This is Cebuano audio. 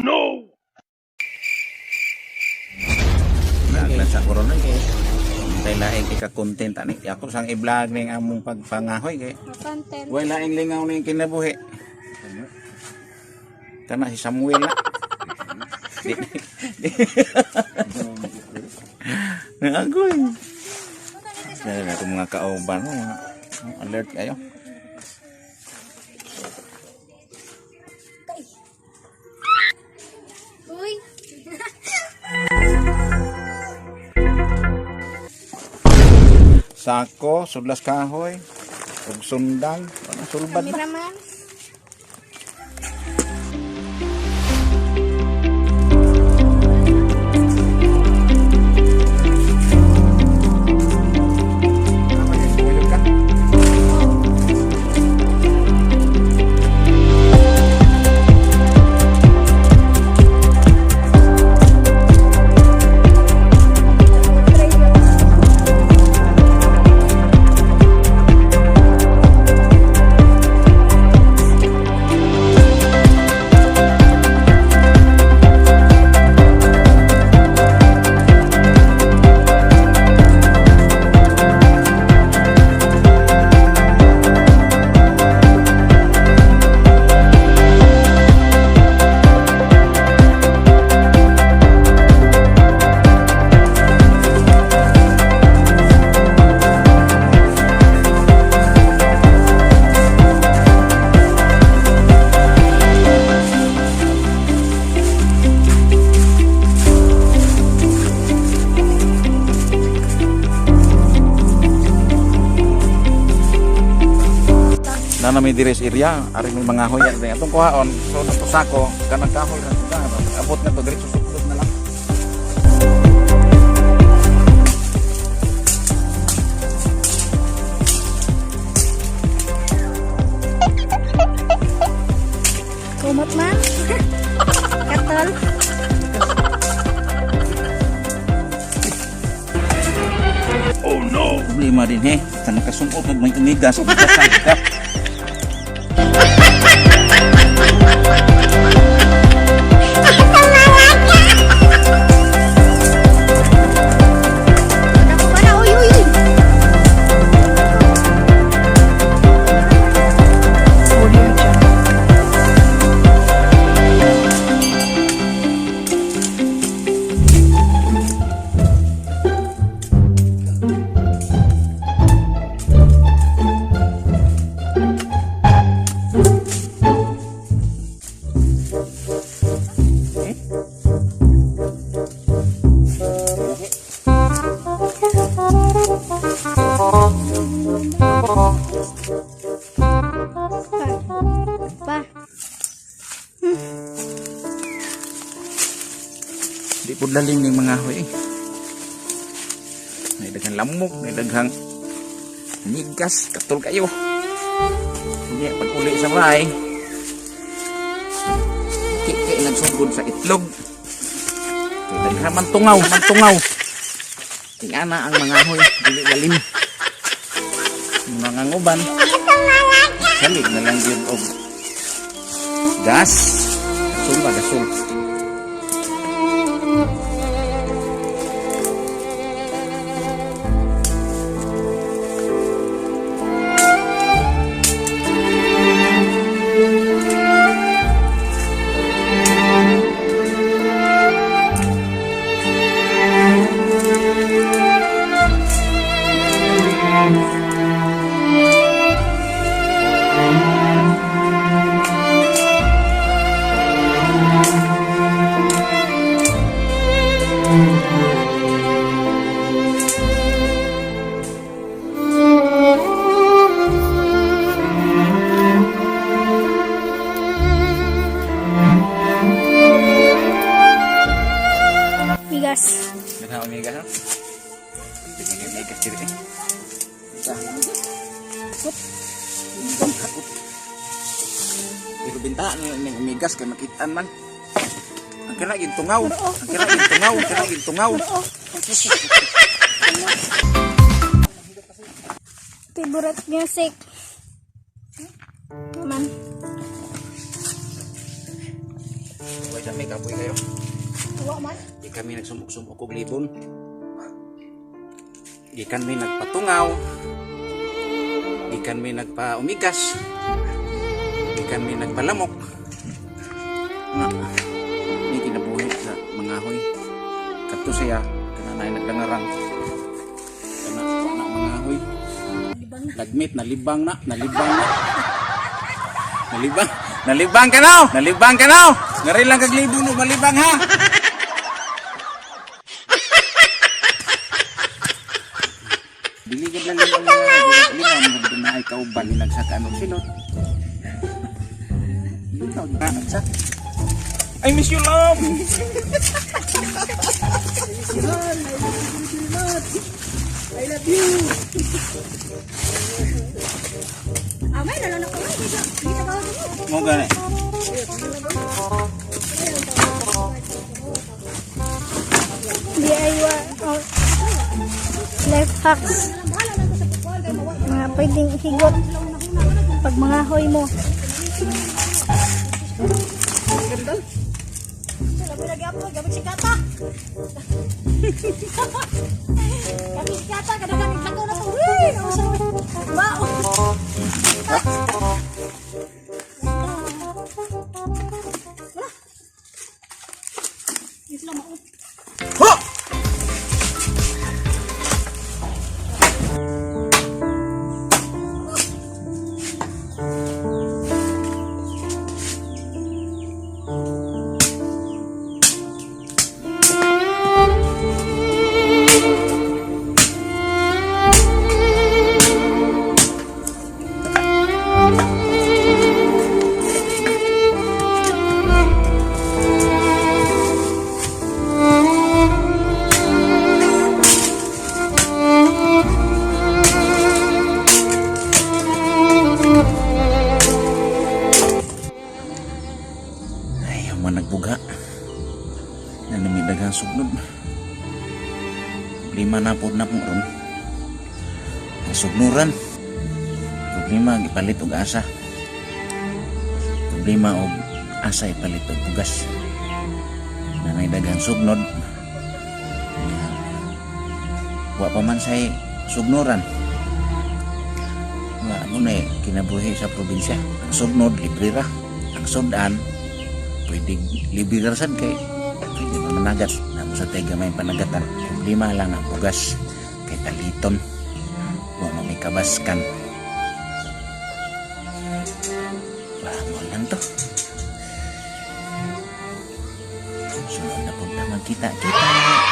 No! Naglan sa corona kay tay laing ika-content ani. Ako sang i-vlog ning among pagpangahoy kay Content. way laing lingaw ning kinabuhi. Kana si Samuel na. Di. Agoy. Dahil ako mga kauban, no, mga alert kayo. Uy! Sako, sudlas kahoy, ug sundang, ano, sulbad na. Cameraman. Uyog ka. Na may diri sa area, ari may mga hoya diri atong kuhaon. So ato sako kanang kahoy na to, abot na to diri susuklod na lang. Kumot man. Katol. Oh no! Problema din he, sa nakasumot og may umigas ug gasag ka. Ako ba na? Uy, uy, uy! Pa. Pa. Di pud lalim ning mga hoy. Eh. May daghang lamok, may daghang migas, katol kayo. Hindi, pag uli sa bahay, kay nagsugod sa itlog. Kay daghang mantungaw, mantungaw. Tingana ang mga hoy, dili lalim. Mga nguban. Salig na lang yun og gas. Gasol ba, gasol. Bigas. Daghang amiga ha. Daghang amiga diri eh. Hakot. Hakot. Pero binta ni ning amigas kay makitaan man. Ang kana gid tungaw. Ang kana gid tungaw, ang kana gid tungaw. Favorite music. Naman. Way dami kapoy kayo. Wa man. Di kami nagsumok-sumok og libon. Gikan mi nagpatungaw. Gikan mi nagpaumigas. Gikan mi nagpalamok. Na, ni kinabuhi sa mga hoy. Kadto siya kana na nagdangarang. Kana wa na mga hoy. Nagmit nalibang na, nalibang na. Nalibang, nalibang ka na, nalibang ka na. Ngari lang kag libon no, malibang ha. Dili gid lang lang lang lang na ay kauban ni nagsaka og silot. Bitaw na sa. I miss you, love! Amay na lang ako. Di sa bawal mo. Mo gani. DIY oh, life hacks. Mga pwedeng higot pag mga hoy mo. Ho! Ay, man nagbuga. Nanamidag ang sugnod. Problema na po na pong ron. Ang sugnuran. Problema ang ipalit og asa. Problema og asa ipalit og bugas. Nanay daghang sugnod. Nga, wa pa man say sugnuran. Nga mo na eh, kinabuhi sa probinsya. Ang sugnod, libre ra. Ang sudan, pwede libre ra sad kay pwede mo managat na mo sa tega may panagatan. Problema lang ang bugas kay taliton, wa mo may kabaskan. Mo lang to. Sunod na punta magkita kita.